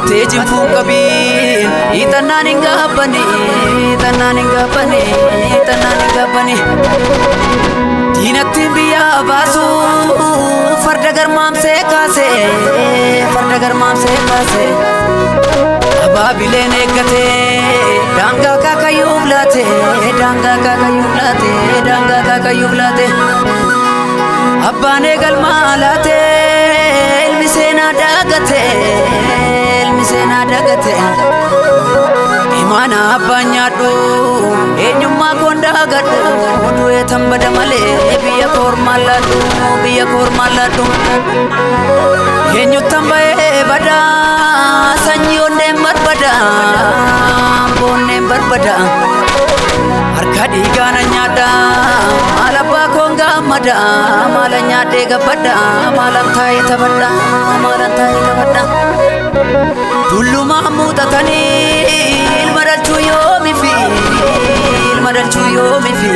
Battee jinfuun qabiin hiixannaan hin gaabbani hiixannaan hin gaabbani hiixannaan hin gaabbani. Diinattiin biyyaa baasu farda garmaamsee kaase farda garmaamsee kaase. Abaabileen eeggatee daangaa kaakayyuuf laate daangaa kaakayyuuf laate daangaa kaakayyuuf laate. Abbaan eegalmaa laate ilmi seenaa daagate ilmi seenaa daagate. Imaana abbaan nyaadhu eenyummaa koon daagadhu du'ee tan bada malee biyya koormaan laadhu biyya koormaan laadhu. Eenyuttan ba'ee bada sanyii onneen barbada boonneen barbada. Harka dhiigaana nyaadha maal abbaa koon gaammada maalan nyaadhee gabbadha maalan taa'ee taphadha maalan taa'ee taphadha. Tullumaa muuxatanii ilma dhalchuu yoomifi ilma dhalchuu yoomifi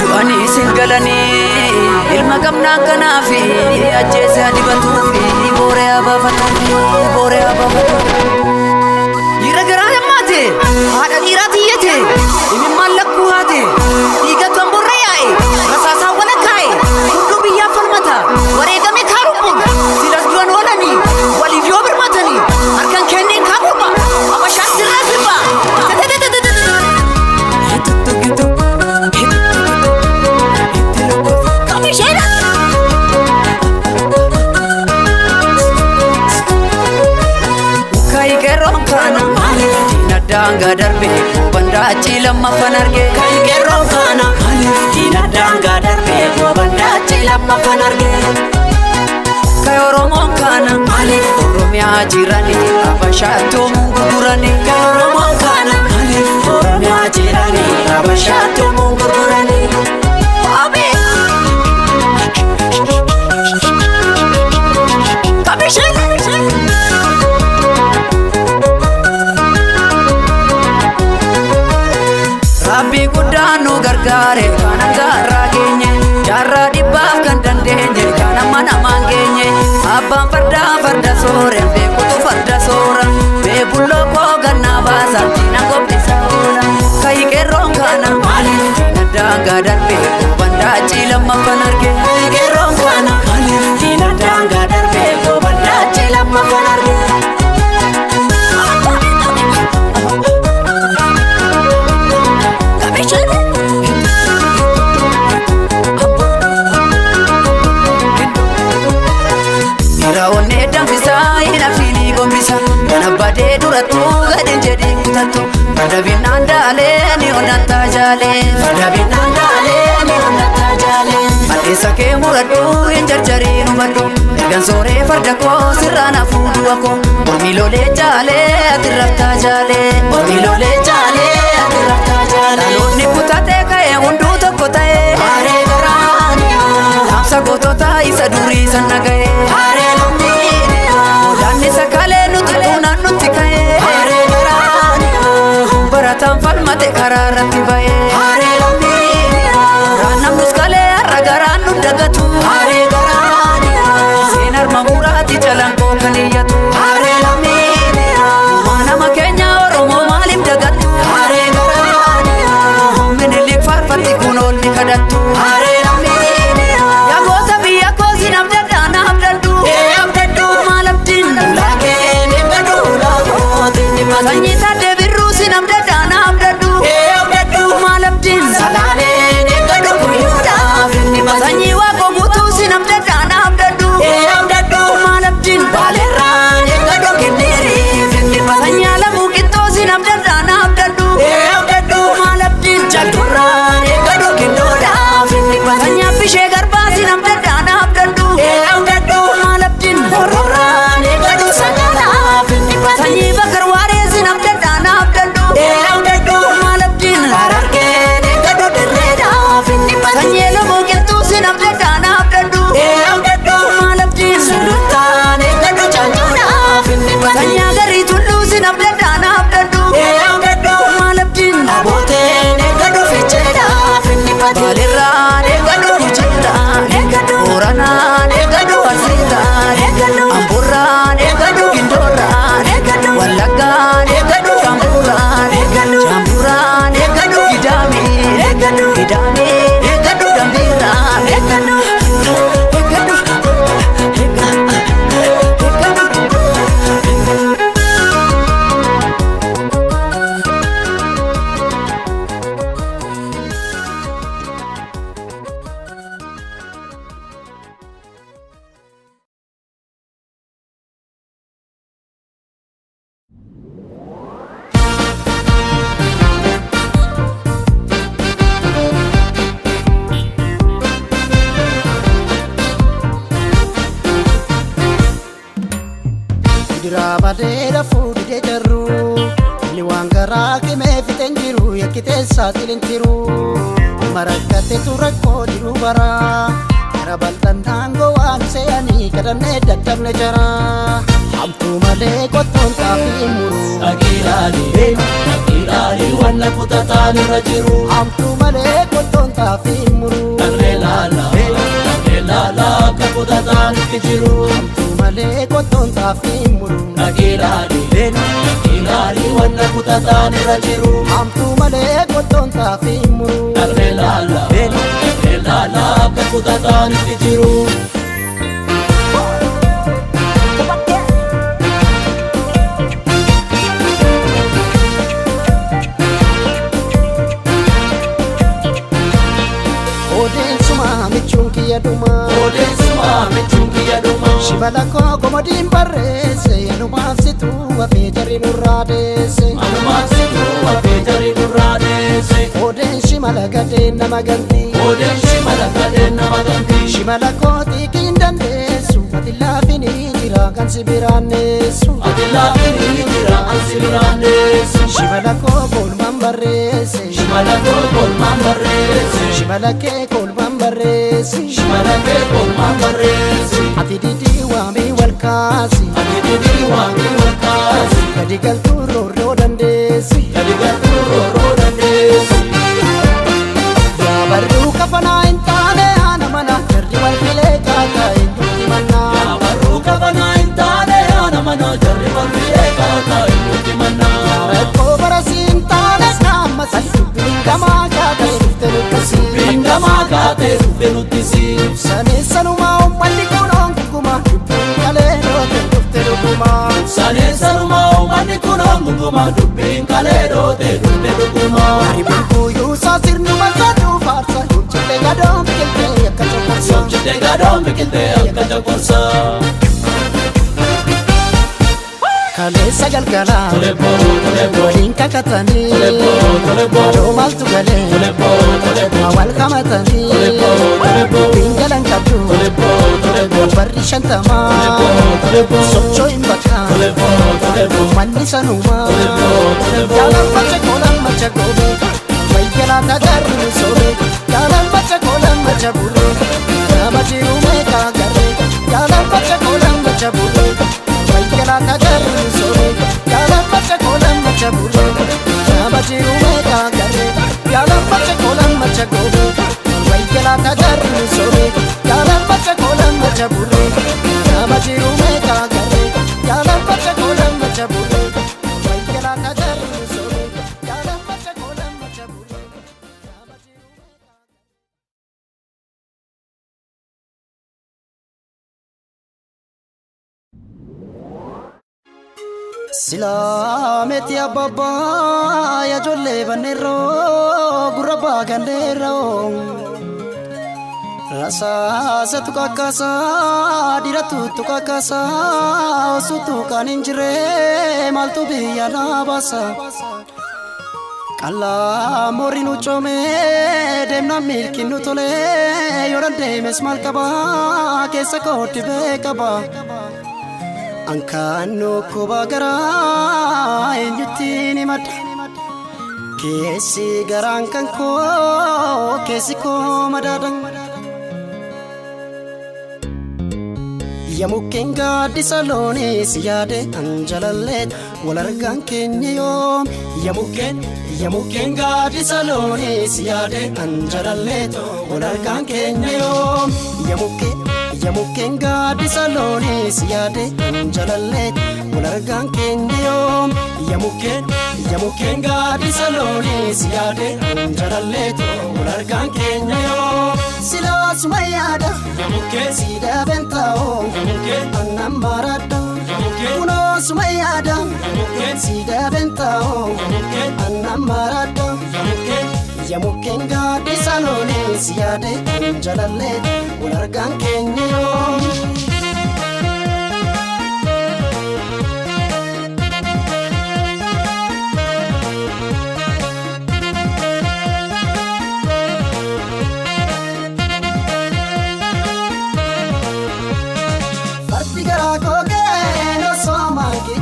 du'anii sin galanii ilma qabnaa kanaafi ajjeese adibatuufi booree abaafatuufi booree abaafatuufi. Dhiira garaa hammaate haadha dhiiraa tiyyate imimmaan lakkuu haate dhiiga tamborra yaa'e rasaasaan walakkaa'e hunduu biyyaaf falmata wareegame kaarubbuun silas du'an oolanii waliif yoo birmatanii harkan kenneen kaa gurba abashaan sirraa sirba. Daangaa darbe bandaachi lammaffan arge. Kan qeerroon faana diina daangaa darbe bandaachi lammaffan arge. Kan Oromoon kaana Oromiyaa jirani Habashaattuu gurgurani. Kan Oromoon kaana Oromiyaa jirani Habashaattuu gurgurani. Rabbi guddaan nu gargaare kan gaarraa geenye jaarraa dhibbaaf kan dandeenye kan amma namaan geenye abbaan fardaa farda soore beekutu farda soora beebulloo koo gannaa baasa diina gobbisa oola kayi qeerroon kaana diina daangaa darbe bandaachi lammaffan arge. Qeerroon kaana diina daangaa darbe bandaachi lammaffan arge. Onnee danfisaa hin afiinii gombisa kan abbadee durattuu gadi jedhee kutattu farda binnaan daalee ni onnattaa jaalee farda binnaan daalee ni onnattaa jaalee malleessa kee muradhu hin jarjariin hubadhu ergan sooree farda koo sirraan hafuu du'a koo mormi lolee jaalee ati raftaa jaalee mormi lolee jaalee ati raftaa jaalee dhaloonni kutatee ka'ee hunduu tokko ta'ee Haree garaaniyaa dhaamsa gootota isa durii sana ga'ee haree lammiidhaa Godaanni sakalee nuti tuunaan nutti ka'ee haree garaaniyaa barataan falmate karaa irratti ba'ee haree lammiidhaa Garaan namnus kalee har'a garaan nu dagatu haree garaaniyaa Seen harma muraati jalaan koo kan iyyatu haree lammiidhaa Uumaa nama keenya Oromoo maaliif dagattu haree garaaniyaa Minilik faarfatti kun oolni kadhattu haree lammiidhaa Yaa goota biyya koo si namdadhaa naaf dadhu ee abdadhu maal abdiin laakeen hin badhu laakooti ni badu Sanyii taaddee birruu si namdadhaa naaf dadhu ee abdadhu maal abdiin salaaleen hin gadhu guyyuudhaaf inni badu Sanyii waaqoo guutuu si namdadhaa naaf dadhu ee abdadhu maal abdiin baaleerraan hin gadhu kenneeriif inni badu Sanyii alamuu qixxoo si namdadhaa naaf dadhu ee abdadhu maal abdiin jalturraan hin gadhu kennuudhaaf inni badu Sanyii abbishee garbaa si namdadhaa naaf dadhu ee abdadhu maal abdiin hororraan hin gadhu sagalaaf inni badu Sanyii bakar waaree si namdadhaa naaf dadhu ee abdadhu maal abdiin harargeen hin gadhu dirreedhaaf inni badu Sanyii lomoo qilxuu si namdadhaa naaf dadhu ee abdadhu maal abdiin sulultaan hin gadhu caacuudhaaf inni badu Sanyii agarii tulluu si namdadhaa naaf dadhu ee abdadhu maal abdiin Abooteen eeggadhu fiicheedhaaf inni badu. Baalirraan eeggadhu Gujiirraan Eeggadhu. Booranaan eeggadhu Arsiirraan Eeggadhu. Amboorraan eeggadhu Gindoorraan. Biraa badee rafuu didee jarru. Inni waan garaa qimee fixeen jiru yakkitee saaxileen jiru. Marakkateetu rakkoo jiru bara. Gara bal'aan daangoo waan se'anii kadhannee dadhabne jara. Hamtuu malee qottoon xaafii muru. Dhaqiidhaani dhaqiidhaani wanna kutataan irra jiru. Hamtuu malee qottoon xaafii muru. Dhaqnee laala dhaqnee laala akka kutataan itti jiru. Hamtuu malee qottoon xaafii muru. Dhaqiidhaani dhaqiidhaani wanna kutataan irra jiru. Hamtuu malee qottoon xaafii muru. Dhaqnee laala dhaqnee laala akka kutataan itti jiru. Odeessuma michuun kiyya dhumaa. Odeessuma michuun kiyya dhumaa. Shibala koo komodiin barreesse anumaaf situu hafee jarri nurraa deesse. Anumaaf situu hafee jarri nurraa deesse. Odeen shimala gadeen nama ganti. Odeen shimala gadeen nama ganti. Shimala koo xiiqiin dandeessu ati laafinii jira kan si biraan neessu. Ati laafinii jira an si biraan deessu. Shimala koo kolmaan barreesse. Shimala koo kolmaan barreesse. Shimala kee kolmaan barreesse. Shimala kee kolmaan barreesse. Ati didii waamii wal kaasi. Ati didii waamii wal kaasi. Gadi galtuu roorroo dandeessi. Gadi galtuu roorroo dandeessi. Yaabarruu kafanaa hin taane haana mana jarri wal filee kaataa eenyutti mannaa. Yaabarruu kafanaa hin taane haana mana jarri wal filee kaataa eenyutti mannaa. Rakkoo barasii hin taane ammas dubbiin gamaa kaatee dhufte nuttisi. Dubbiin gamaa kaatee dhufte nuttisi. Saneessanumaa uummanni kunoon gunguma dubbiin kalee dhoote dhufte dhuguma. Saneessanumaa uummanni kunoon gunguma dubbiin kalee dhoote dhufte dhuguma. Aribuun kuyyuusaa sirnuma saduu faarsa hojjetee gadoon biqiltee akka coqorsa. Hojjetee gadoon biqiltee akka coqorsa. Kaleessa galgalaa Tole boo tole boo waliin kakatanii tole boo tole boo Iddoo maaltu galee tole boo tole boo wal qabatanii tole boo tole boo dubbiin galan qabdu tole boo tole boo barri shantamaa tole boo tole boo sochoo hin bakka tole boo tole boo manni sanumaa tole boo tole boo jaalan macha koolan macha goobee wayyalaan tajaajiluu soobee jaalan macha koolan macha bulee nama jiru meeqa garee jaalan macha koolan macha bulee wayyalaan tajaajiluu soobee jaalan macha koolan macha bulee nama jiru meeqa garee jaalan macha koolan macha goobee wayyalaan tajaajiluu soobee jaalan macha koolan macha bulee nama jiru meeqa garee jaalan macha koolan macha bulee wayyalaan tajaajiluu soobee jaalan macha koolan macha bulee nama jiru meeqa. Silaametti abbabbaa ijoollee banneerroo gurra baaganneerroo rasaasa tuqakkaasaa dhiiratu tuqakkaasaa osoo tuqaan hin jirre maaltu biyya naa baasa Qal'aa moorri nu coomee deemnaan milkiin nu tolee yoo dandeemes maal qabaa keessa kootti beekaba. Ankaannoo kubaa garaa eenyutti ni madda keessi garaan kan koo keessi koo madaadha. Yamukkeen gaaddisa loonii si yaade an jalallee wal argaan keenya yoom. Yamukkeen yamukkeen gaaddisa loonii si yaade an jalallee wal argaan keenya yoom. Yamukkeen yamukkeen gaaddisa loonii si yaade an jalallee wal argaan keenya yoom. Yamukkeen yamukkeen gaaddisa loonii si yaade an jalallee wal argaan keenya yoom. Silaa suma yaada Yamukkeen si dhaabeen taa'oo. Yamukkeen Annan maradha Yamukkeen kunoo suma yaada Yamukkeen si dhaabeen taa'oo. Yamukkeen Annan maradha Yamukkeen yamukkeen gaaddisa loonii si yaade an jalallee wal argaan keenya yoom. Fardi garaa kookeen osoo maangee.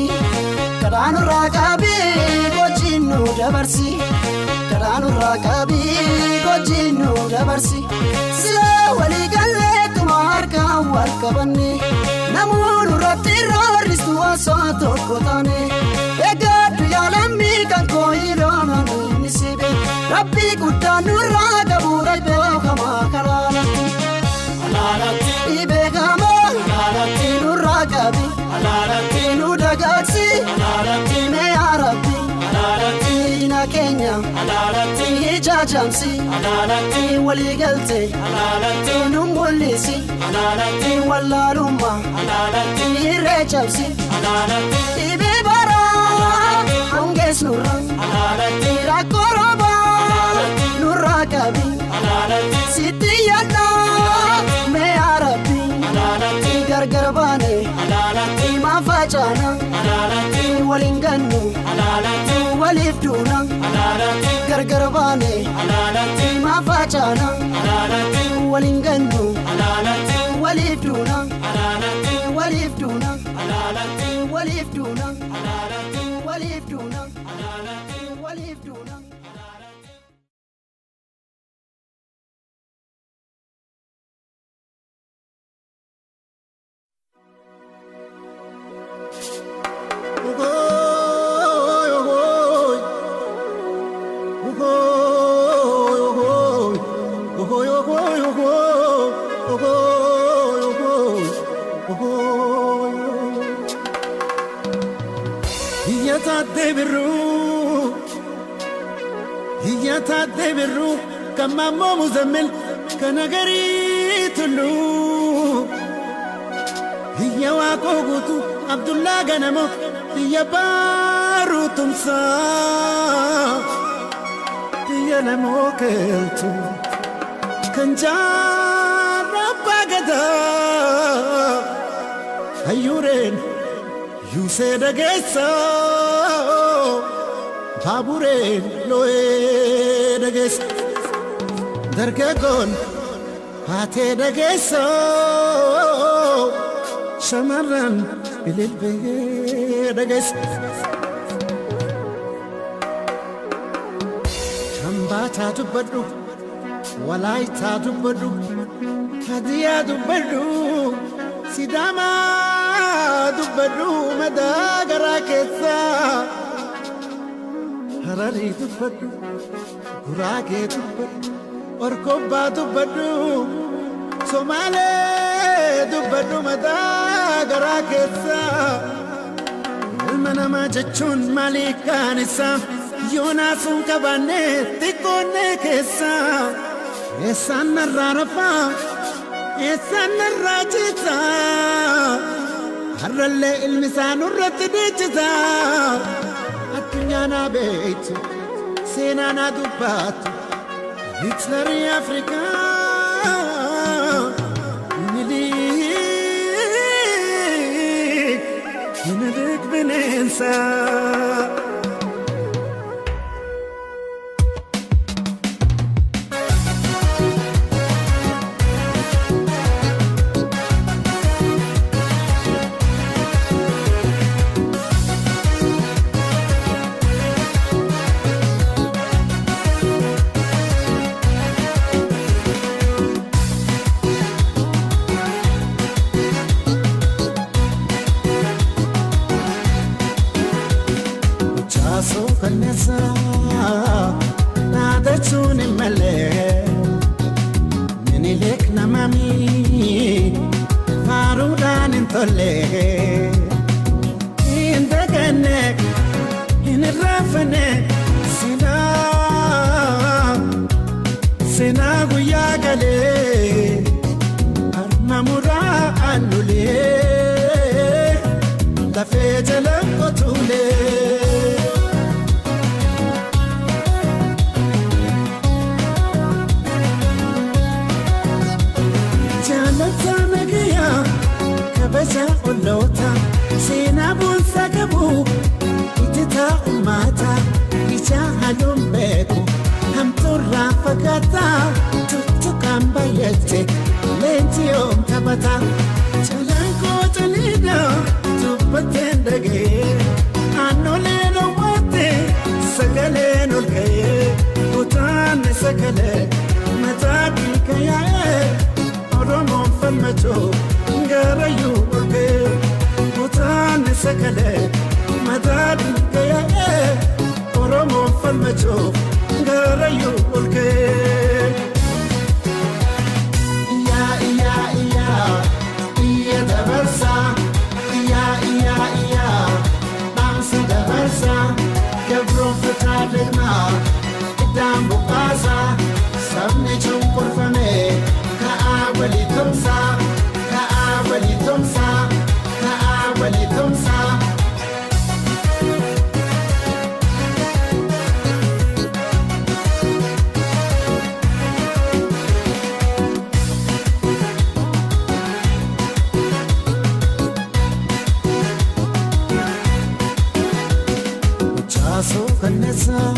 dabarsi Karaa nurraa qabii gochiin nu dabarsi Karaa nurraa qabii gochiin nu dabarsi Silaa walii galleetuma harkaan wal qabanne Namuu nurratti roorristu osoo tokko taane Egaa lammii kan koo yeroo ni sibe Rabbii guddaan nurraa qabu beekamaa karaarratti Beekamaa nurraa qabi nu dagaagsi mee yaa Rabbi diina keenya ijaajamsi walii galte nu mul'isi wallaalummaa irree cabsi dhibee baraa hongees nurra rakkoo roobaa nurraa qabi sitti yaadna mee yaa Rabbi gargar baane himaa facaana waliin gannu waliif duuna gargar baane himaa facaana waliin gannu waliif duuna waliif duuna waliif duuna waliif duuna waliif duuna. Hiyyataa birruu kan maammoo muzammil kan agarii tulluu hiyya waaqoo guutuu Abdullaa Ganamoo hiyya baaruu tumsaa hiyya lamoo keeltu kan jaarraa abbaa gadaa hayyuureen yuusee dhageessaa. Baabureen loo'ee dhageessa dargaggoon haatee dhageessa shamarran ililbee dhageessa. Hambaataa dubbadhu walaayitaa dubbadhu hadiyaa dubbadhu sidaamaa dubbadhu madaa garaa keessaa. Hararii dubbadhu, Guraagee dubbadhu, Orkobbaa dubbadhu, Somaalee dubbadhu mataa garaa keessaa. Ilma namaa jechuun maalii kaan isaa yoo naasuun qabaanne xiqqoonnee keessaa. Eessaan narraa rafaa, eessaan narraa ciisaa, har'allee ilmi isaa nurratti dhiichisaa. Addunyaa naa beektu seenaa naa dubbattu Hitlerii Afrikaa Minilik Minilik bineensaa. Dhaadachuun hin malee Minilik namami faaruudhaan hin tolle hin daganne hin irraanfanne seenaa seenaa guyyaa galee harma muraa aannulee lafee jala qotuulee. Kabaja olloota seenaa boonsaa qabu itti taa'u maata ija halluun beeku hamtuurraa fagaataa tuttuqaan baay'atte leenji yoom taphata calaan koo caliidha dubbateen dhagee falmachuuf gaarayyuu ol ka'ee. Iyyaa iyyaa iyyaa iyya dabarsaa iyyaa iyyaa iyyaa dhaamsa dabarsaa gabroonfataa deemaa iddaan buqqaasaa sabni cunqurfame ka'aa walii tumsaa ka'aa walii tumsaa ka'aa walii tumsaa. Muchaasuu kanneessaa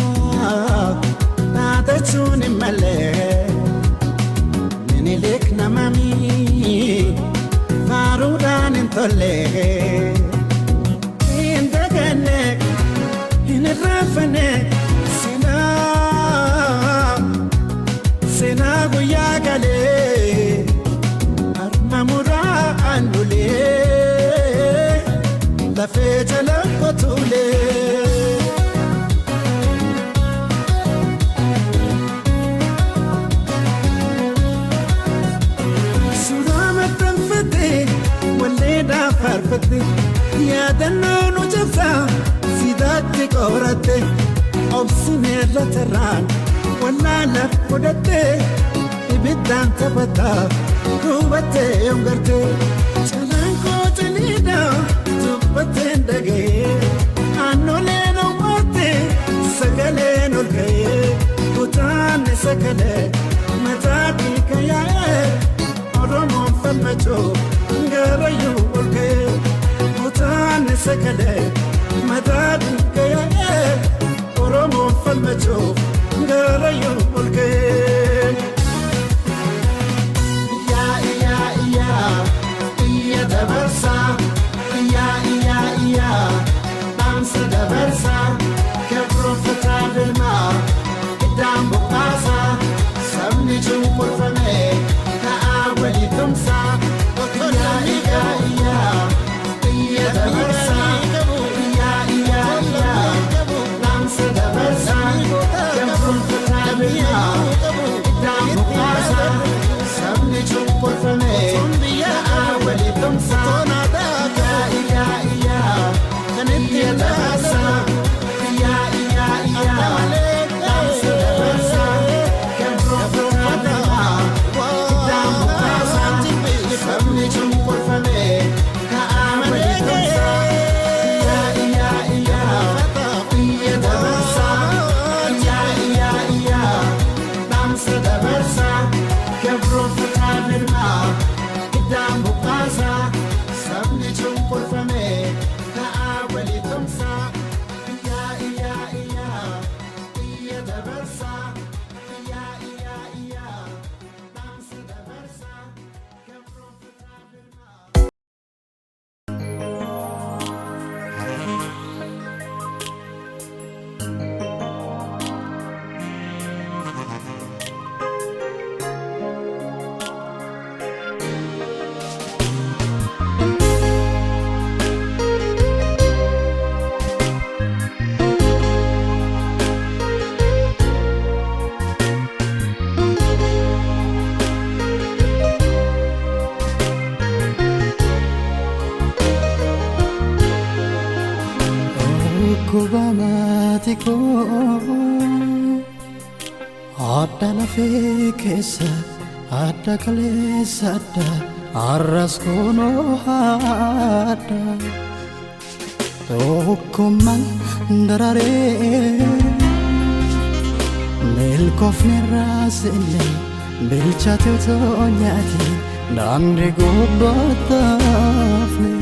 dhaadachuun hin malee Minilik namamii faaruudhaan hin tolle. Hin daganne hin irraanfanne seenaa seenaa guyyaa galee harma muraa aannulee lafee jala qotuulee. Suuraa maxxanfattee walleedhaan faarfatte yaadannoo nu cabsaa sidaatti qoratte obsineerra tarraan wallaalaaf godhatte ibiddaan taphataa hubattee yoongarte calaan koo ciniidhaa dubbatteen dhaga'ee aannoleen owwaatte sagaleen ol ka'ee kutaan isa kalee mataa dhiiga yaa'ee. Oromoon falmachuuf gaarayyuu ol ka'ee kutaan isa kalee mataa dhiiga yaa'ee Oromoon falmachuuf gaarayyuu ol ka'ee. Iyyaa iyyaa iyyaa iyya dabarsaa iyyaa iyyaa iyyaa dhaamsa dabarsaa gabroonfataa deemaa iddaan buqqaasaa sabni cunqurfame ka'aa walii tumsaa iyyaa iyyaa iyyaa iyya dabarsaa iyyaa iyyaa iyyaa dhaamsa dabarsaa gabroonfataa deemaa iddaan buqqaasaa sabni cunqurfame ka'aa walii tumsaa iyyaa iyyaa iyyaa iyya dabarsaa iyyaa iyyaa iyyaa dhaamsa dabarsaa gabroonfataa deemaa iddaan buqqaasaa sabni cunqurfame ka'aa walii tumsaa iyyaa iyyaa iyyaa iyya dabarsaa iyyaa iyyaa iyyaa dhaamsa dabarsaa gabroonfataa deemaa iddaan buqqaasaa sabni cunqurfame ka'aa walii tumsaa iyyaa iyyaa iyyaa iyya dabarsaa iyyaa iyyaa iyyaa dhaamsa dabarsaa gabroonfataa deemaa. Dhukkuba maatii koo adda lafee keessa adda kaleessa adda arras kunoo adda tokkummaan dararee milkoofni raasine bilchaate otoo nyaate daandii gubbaataafne.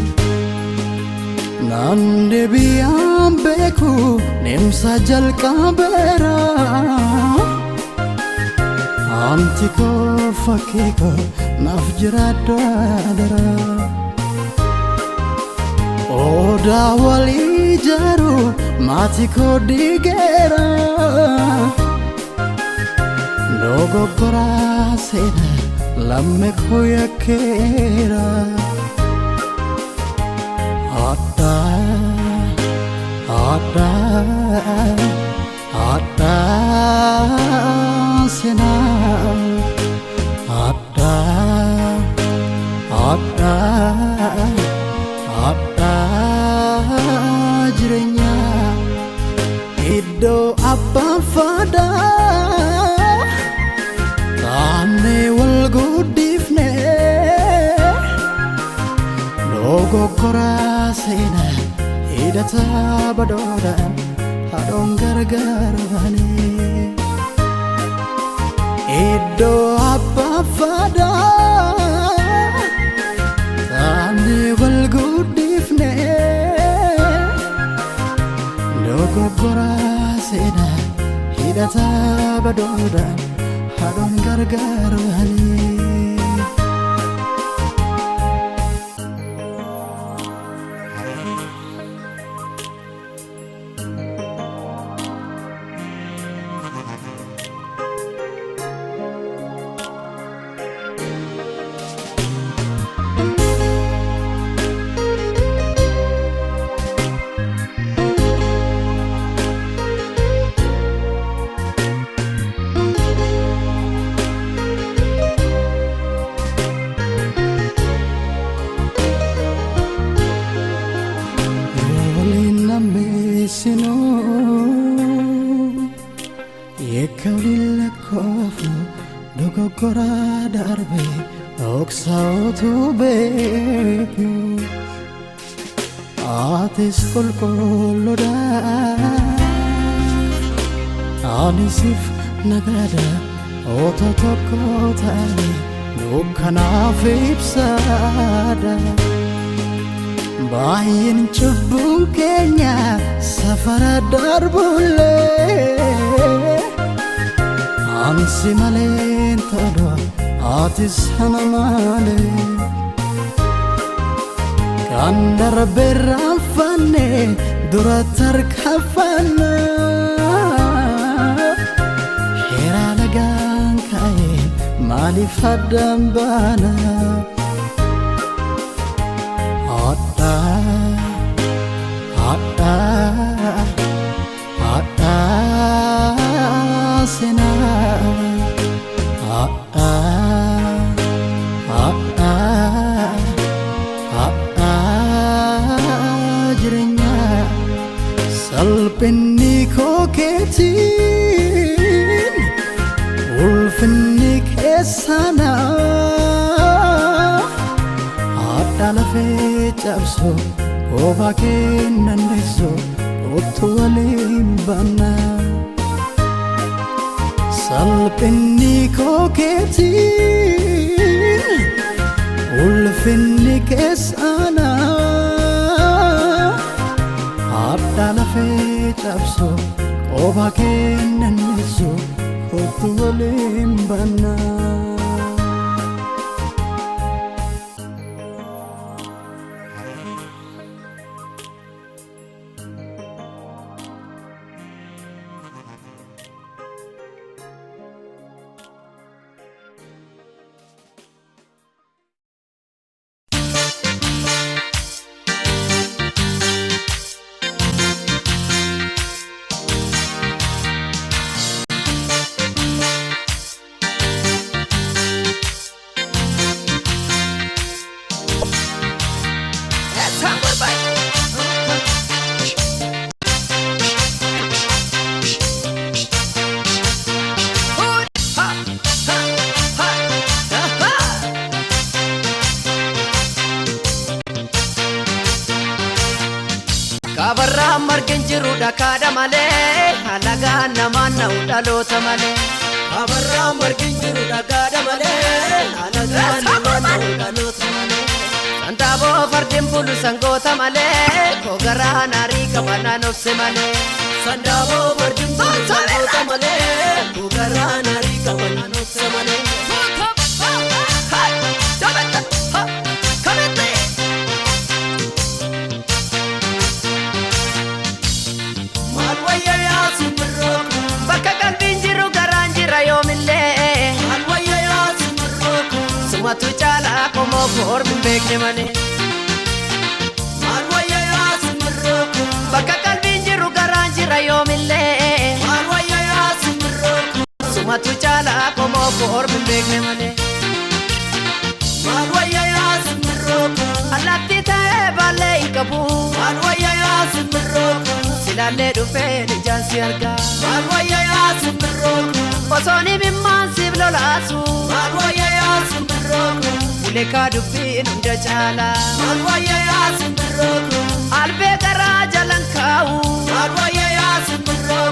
Naan deebi'aan beeku deemsa jalqabeera. Anti koo fakkii koo naaf jiraadhu adara. Odaa walii ijaaru maatii koo diigeera. Dogoggora seena lamme koo yakkeera. Adda adda adda Iddoo abbaan faadaa taanee wal guddifnee dogoggoraa seenaa hidhata badoodhaan haadhoon gargar baanee. Iddoo abbaan faadaa taanee wal guddifnee dogoggoraa seenaa hidhata badoodhaan haadhoon gargar baanee. Waliin nammeessinuu yakka waliin lakkoofnu dogoggora darbe dhoksaa utuu beeknu atis qulqulluudha anisiif nagaadha otoo tokko taane dukkanaaf ibsaadha. Baay'een cubbuun keenya safara darbullee ansi malee tolu atis ana malee kan darbe irraanfanne dura tarkaanfanna heera lagaan ka'e maaliif addaan baana? Adda, adda, adda seenaa. Adda, adda, adda jireenyaa. Salphinni koo keetiin ulfinni keessanaa. Adda lafee cabsu kophaa kennan deessu otoo waliin baana. Salphinni koo keetiin ulfinni keessanaa. Adda lafee cabsu kophaa kennan deessu otoo waliin baana. Kabarraa margi hin jiru dhakaadha malee alagaan namaan na'u dhaloota malee. Kabarraa margi hin jiru dhagaadha malee alagaan namaan na'u dhaloota malee. Sandaaboo fardeen bulu sangoota malee kogaraa naarii qabanaan obse malee. Sandaaboo fardeen bulu sangoota malee kogaraa naarii qabanaan obse malee. Maal wayya yaa simbirroo koo? Bakka qalbiin jiru garaan jira yoomillee. Maal wayya yaa simbirroo koo? Sumatu caalaa qomoo koormi hin beekne malee. Maal wayya yaa simbirroo koo? Bakka qalbiin jiru garaan jira yoomillee. Maal wayya yaa simbirroo koo? Sumatu caalaa qomoo koormi hin beekne malee. Maal wayya yaa simbirroo koo? Allaattii ta'ee baallee hin qabu. Maal wayya yaa wayya yaa simbirroo Silaallee dhufeen ijaan si argaa. Maal wayya yaa simbirroo Osoo dhimimmaan siif lolaasu. Maal wayya yaa simbirroo Uleekaa dubbiin hunda caala. Maal wayya yaa simbirroo Albee garaa jalan kaa'u. Maal wayya yaa simbirroo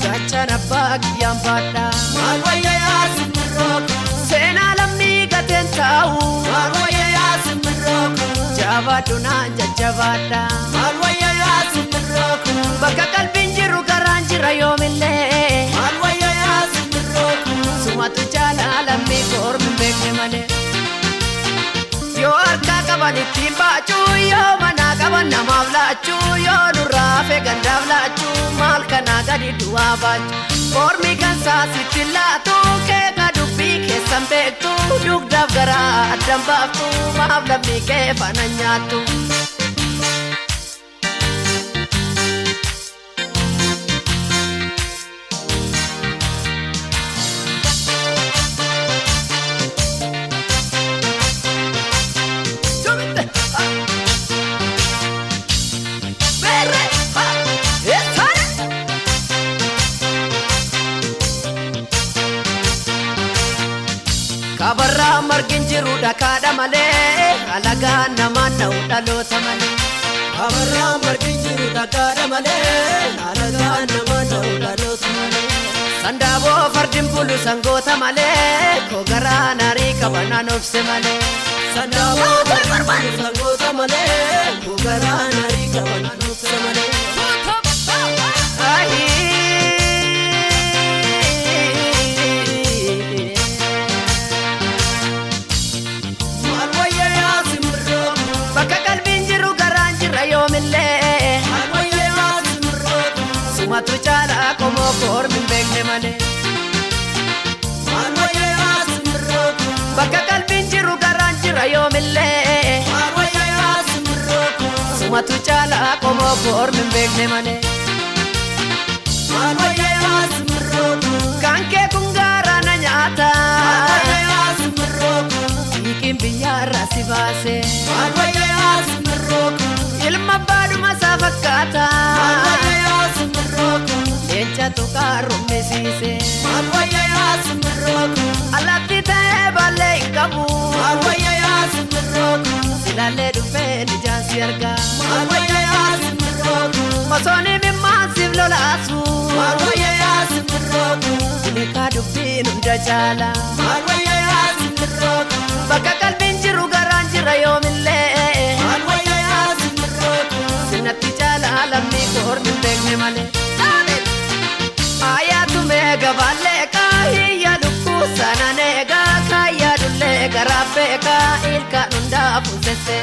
Gaachana abbaa kiyyaan baadha. Maal wayya yaa simbirroo Seenaa lammii gateen taa'u. Maal wayya yaa simbirroo Jabaadhu naan jajjabaadha. Maal wayya yaa simbirroo Bakka qalbiin jiru garaan jira yoomillee. Maal wayya yaa simbirroo Sumatu caalaa lammii kormi hin beekne malee. Yoo harkaa qaban ittiin baachuu, yoo manaa qaban namaaf laachuu, yoo nurraa hafe gandaaf laachuu, maal kanaa gadi du'aa baachuu. Mormi kan saasitti laatu, keeka dubbii keessan beektu, dugdaaf garaa addan baaftu, maaf lammii kee faana nyaattu. Kabarraa margi hin jiru dhakaadha malee alagaan namaan na'u dhaloota malee. Kabarraa margi hin jiru dhakaadha malee alagaan namaan na'u dhaloota malee. Sandaaboo fardi hin bulu sangoota malee koo garaa naarii qaba naan obse malee. Sandaaboo fardi hin bulu sangoota malee koo garaa naarii qaba naan obse malee. Maal wayya yaa simbirroo Bakka qalbiin jiru garaan jira yoomillee. Maal wayya yaa simbirroo Sumatu caalaa qomoo kormi hin beekne malee. Maal wayya yaa simbirroo Bakka qalbiin jiru garaan jira yoomillee. Maal wayya yaa simbirroo Sumatu caalaa qomoo kormi hin beekne malee. Maal wayya yaa simbirroo Kan kee kun garaa na nyaata. Maal wayya yaa simbirroo Hiikiin biyyaarraa si baase. Maal wayya yaa simbirroo Ilma baadhuma isaa fakkaata. Maal wayya yaa simbirroo Leenca tuqaa rummisiise. Maal wayya yaa simbirroo Alatti ta'ee baallee hin qabu. Maal wayya yaa simbirroo Silaallee dhufeen ijaan si argaa. Maal wayya yaa simbirroo Osoo dhimimmaan siif lolaasu. Maal wayya yaa simbirroo Uleekaa dubbiin hunda caala. Maal wayya yaa simbirroo Bakka qalbiin jiru garaan jira yoomillee. Maal wayya yaa simbirroo Sinatti caalaa lammii kormi hin beekne malee. Ayaatu meeqa balleeqa hiyya lukkuu sanaan eegaa kaayyaa dullee garaa beekaa ilkaan hundaa fuusesse.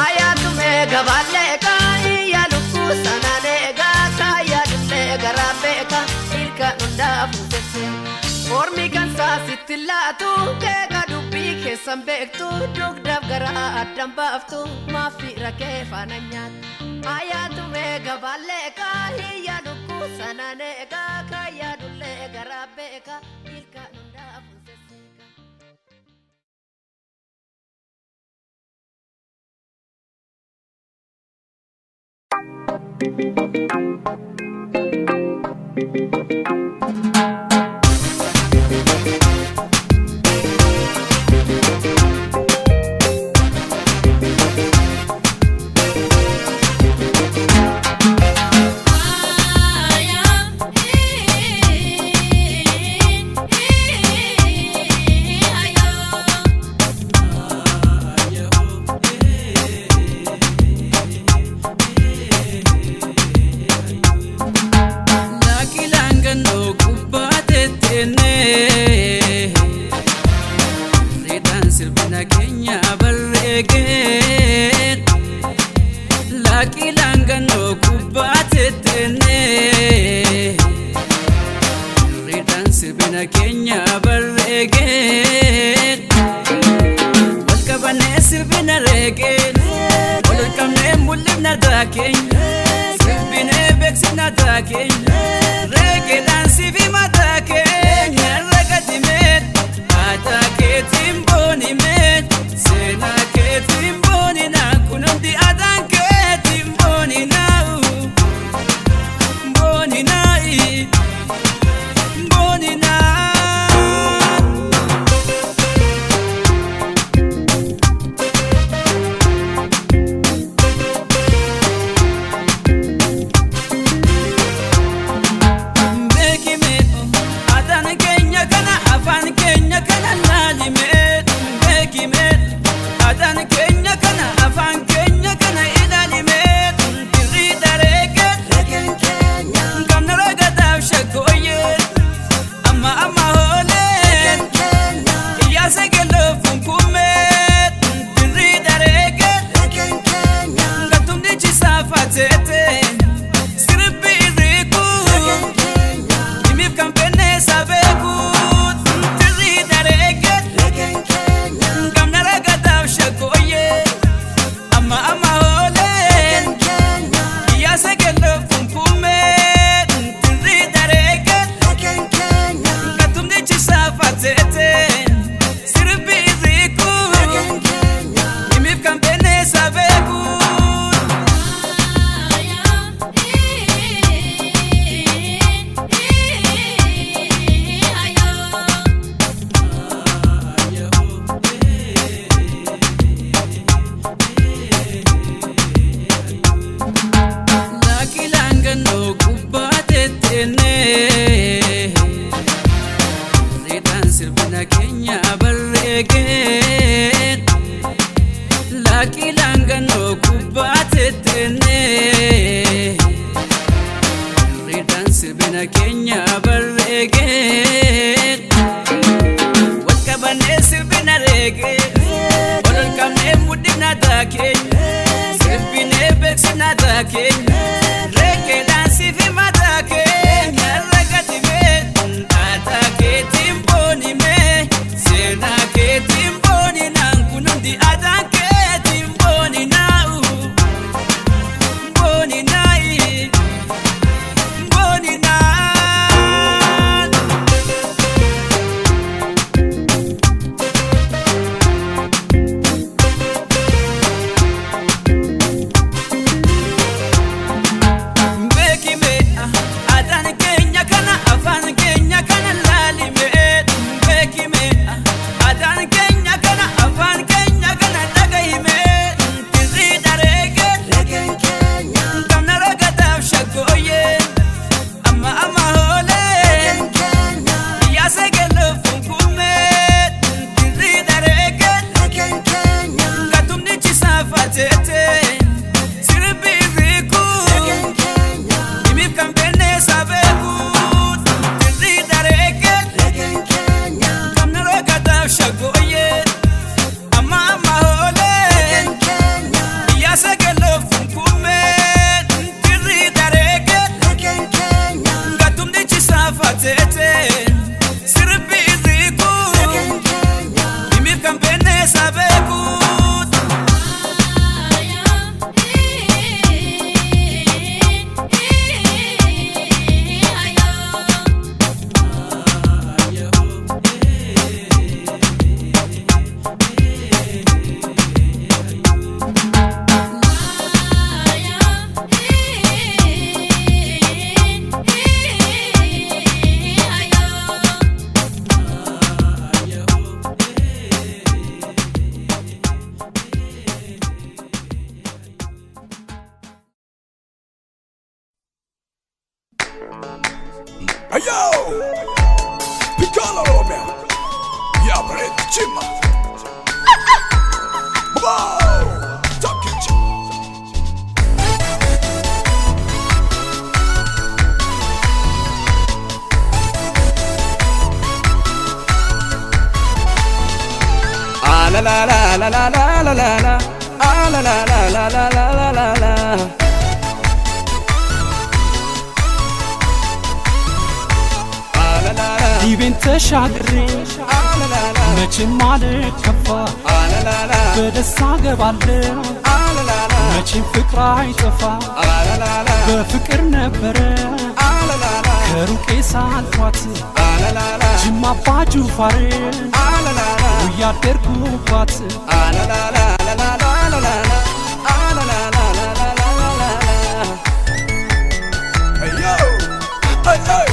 Ayaatu meeqa balleeqa hiyya lukkuu sanaan eegaa kaayyaa dullee garaa beekaa ilkaan hundaa fuusesse. Mormi kan saasitti laatu keeka dubbii keessan beektu dugdaaf garaa addan baaftu maafi rakkee faana nyaattu. Ayaatu meeqa balleeqa hiyya lukkuu sanaan eegaa kaayyaa dullee garaa beekaa ilkaan hundaa fuusesse. Laakilangannoo gubbaa tetteenee Reedhaan sirbina keenya barreegee Laakilangannoo gubbaa tetteenee Reedhaan sirbina keenya barreegee Walqabannee sirbina reegee Wal qabnee mul'ifna daakeenya Sirbinee beeksifna daakeenya Reegeedhaan sifi mataa keenya ragatimee Aadaa keetiin boonimee Seenaa keetiin booninaa Kun hundi aadaan keetiin booninaa. Booninaa. Beekime aadaan keenya kana afaan keenya kana laalime. Beekime aadaan keenya kana afaan keenya kana ilaalime. Dirrii dareege gamna ragadaaf shakkooyye amma amma hoolee iyyaasa geloof kunkummee. Dirrii dareege gatumni cisaa fateete sirbi irriiku. Himiif kan fenne sabeeku tirrii dareege gamna ragadaaf shakkooyye amma amma hoolee iyyaasa geloof kunkummee. Tirrii dareege gatumni cisaa fateete sirbi irriiku. Himiif kan fenne sabeeku. Laakilaangannoo gubbaa tetteenee reedhaan sirbina keenya barreegee. Laakilaangannoo gubbaa tetteenee reedhaan sirbina keenya barreegee. Walqabannee sirbina reegee wal qabnee mudhina taakeenya sirbinee beeksina taakeenya reegeedhaan sifi mataakeenya ragatimee aadaa keetiin boonimee seenaa keetiin booninaan kun hundi aadaan keetiin booninaa'u booninaa'i booninaan. Beekime aadaan keenya kana afaan keenya kana laalime. Beekime aadaan keenya kana afaan keenya kana dhagahime. Tirrii dareege gamna ragadaaf shakkooyye amma amma hoolee iyyaasa geloof kunkummee. Tirrii dareege gatumni cisaa fateete sirbi irriiku. Himiif kan fenne sabeeku tirrii dareege gamna ragadaaf shakkooyye amma amma hoolee iyyaasa geloof kunkummee. Tirrii dareege gatumni cisaa fateete sirbi irriiku. Himiif kan fenne sabeeku. Ayo! Piccolo Romeo! Ya Chima! Wow! Talking Ah la la la la la la la la la. Ah la la la la la la la la la. Ah la la la. ዲቤን ተሻግሬ Ah la la la. መቼም አልከፋ Ah la la la. በደስታ ገባለሁ Ah la la la. መቼም ፍቅር አይጠፋ Ah la la la. በፍቅር ነበረ Ah la la la. ከሩቄ ሳልኳት Ah la la la. ጅማ አባ ጁፋር Ah la la la. እያደርኩባት Ah la la la la la la la la. Ah la la la la la la la la. Hey yo! Hey hey!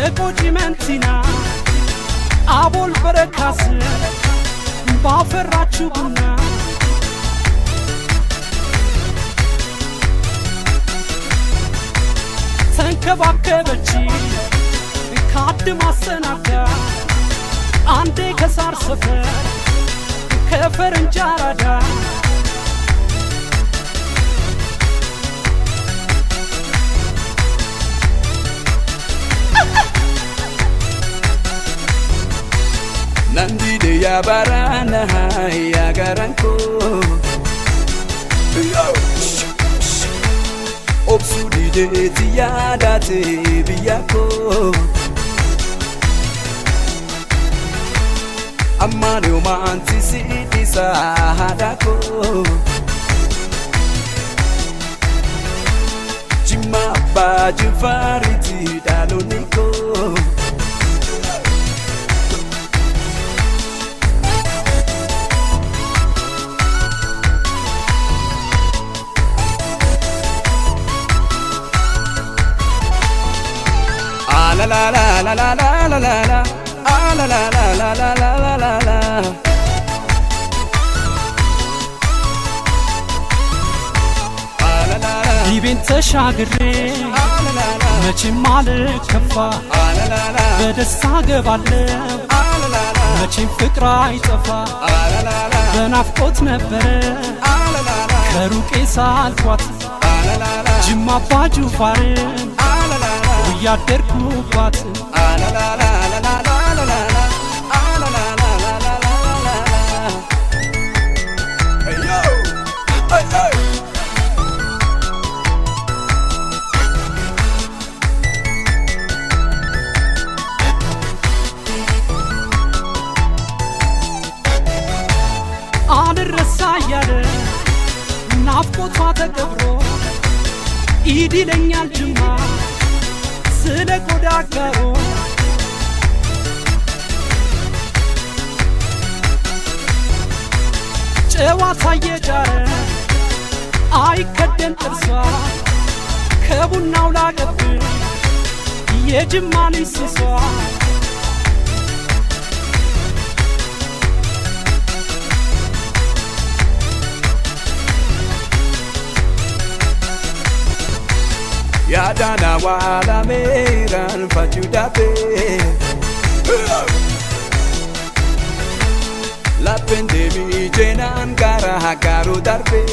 ከቆጂ መንቲና አቦል በረካስ ባፈራችሁ ቡና ተንከባከበች ካድማ አሰናዳ አንዴ ከሳር ሰፈር ከፈረንጅ አራዳ Nandide ya barana ya garanko Obsu dide tiyadate biyako Amane umanti siti sahadako Jimma baju fariti daloniko. La la la la la la la la la, ah la la la la la la la la la. Ah la la la, ጊቤን ተሻግሬ ah la la la, መቼም አልከፋ ah la la la, በደስታ ገባለሁ ah la la la, መቼም ፍቅር አይጠፋ ah la la la, በናፍቆት ነበረ ah la la la, ከሩቄ ሳልኳት ah la la la, ጅማ አባ ጅፋርን ah la la la, እያደርኩባት ah la la la la la la la la, ah la la la la la la la la. Hey yo! Hey hey! አልረሳ እያለ ናፍቆቷ ተቀብሮ ኢድ ይለኛል ጅማ ስለ ቆዳ አጋሮ ጨዋታ እየጫረ አይከደን ጥርሷ ከቡናው ላቀብል የጅማ ልጅ ስሷ Yaadana wala meeran fachudabe Lappende mijenaan gara hagaru darbe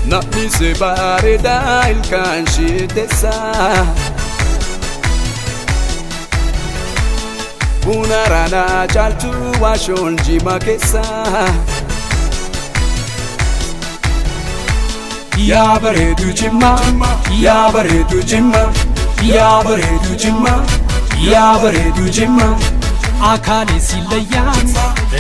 Namni se bareeda ilkaan shitessa Buna rana caaltu waashoon jima keessa. Yaa bareedu Jimma, yaa bareedu Jimma, yaa bareedu Jimma, yaa bareedu Jimma. አካሌ ሲለያት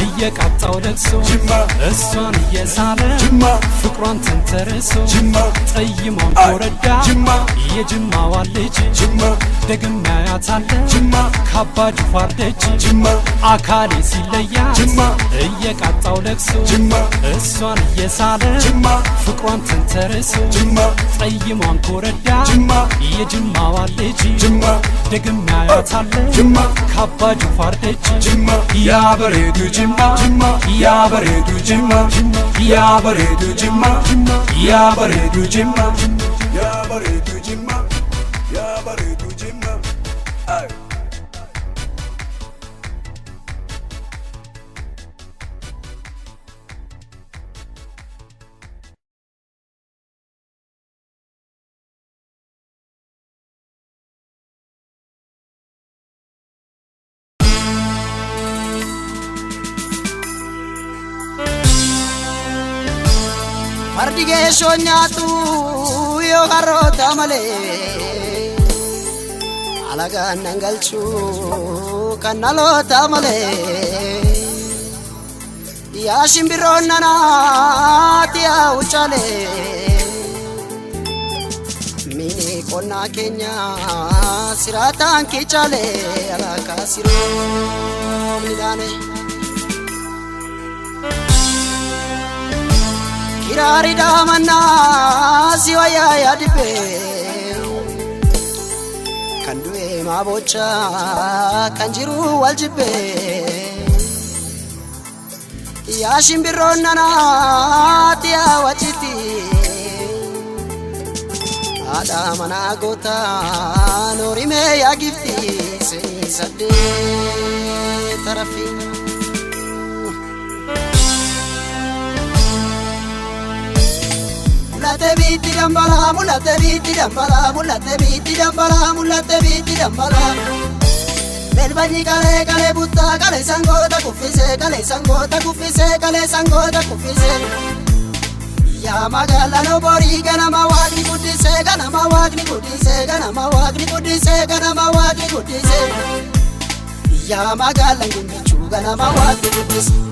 እየቃጣው ለቅሶ Jimma. እሷን እየሳለ Jimma. ፍቅሯን ተንተርሶ Jimma. ጠይሟን አይ ኮረዳ Jimma. የጅማዋን ልጅ Jimma. ደግሜ አያታለሁ Jimma. ካባ ጅፋር ደጅ Jimma. አካሌ ሲለያት Jimma. እየቃጣው ለቅሶ Jimma. እሷን እየሳለ Jimma. ፍቅሯን ተንተርሶ Jimma. ጠይሟን ኮረዳ Jimma. የጅማዋን ልጅ Jimma. ደግሜ አያታለሁ Jimma. ካባ ጅፋር ደጅ Jimma. Yaa bareedu Jimma, yaa bareedu Jimma, yaa bareedu Jimma, yaa bareedu Jimma. Yaa bareedu Jimma. Yaa bareedu Jimma. Hey! Fardi geeshoo nyaatu yoo harroota malee alagaan nan galchuu kan dhaloota malee yaa shimbirroon nanaati yaa wucaalee mini qonnaa keenya siraataan kichaalee alaakaa siroo midhaane. Kiraari daamannaa si wayyaa yaadibee Maa bochaa kan jiru wal jibbee. Yaa shimbirroon nanaatti yaa wacitti. Haadha manaa gootaa noorimee yaa gifti seenii saddeet tarafii. Mul'ate biitti dambalaa mul'ate biitti dambalaa mul'ate biitti dambalaa mul'ate biitti dambalaa. Melbanyi kalee kalee buttaa kalee sangoota kuffisee kalee sangoota kuffisee kalee sangoota kuffisee. Yaa magaalaa loborii ganama waaqni guddisee ganama waaqni guddisee ganama waaqni guddisee ganama waaqni guddisee. Yaa magaalaan gimbichuu ganama waaqni guddisee.